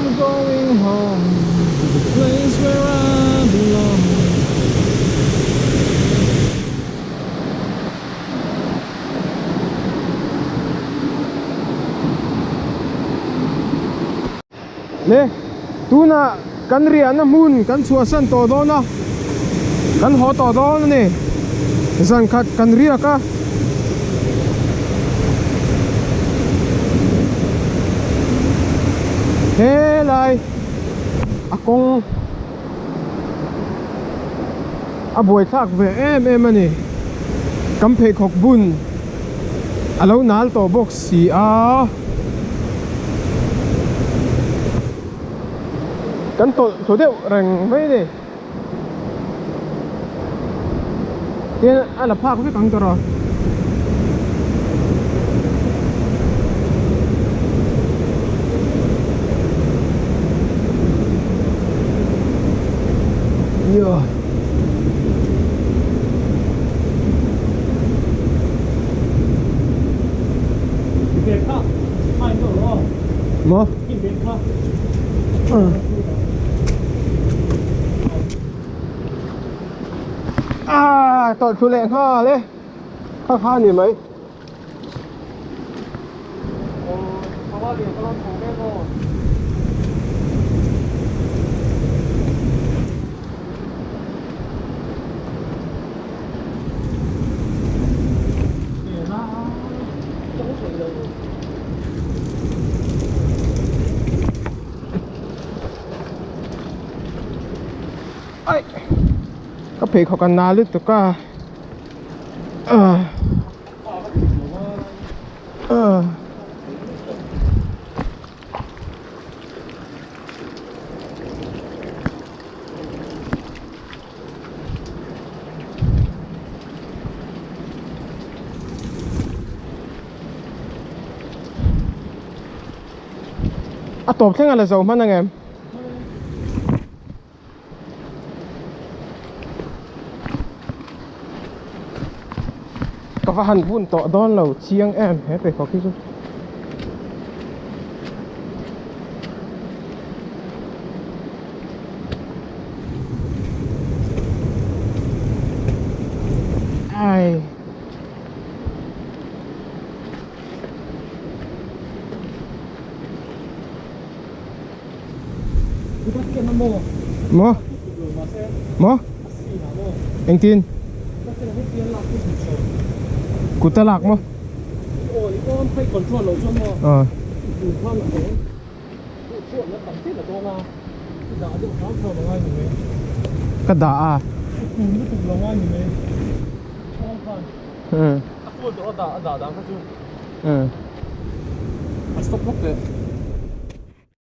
I'm going home to the place where I belong. Le tunah kan riahna hmun kan chhuahsan tawh dawn a kan haw tawh dawn a ni zan khat kan riak a. Helai a kawng a buaithlak ve em em a ni kan pheikhawk bun a lo nal tawh bawk si a kan tawlh thlu deuh reng mai a ni tin a la phak vek ang tawrh a. Maw? Ah, tawlh thlu leh nghal e. Kha kha ni mai. Ai ka pheikhawk a na lutuk a ah ah A tawp thleng a la zo hman ang em? Ka va han bun tawh dawn lo chiang em he pheikhawk hi chu. Ai. Maw? Maw? Engtin? Kut a lak maw? Aw. Ka dah a.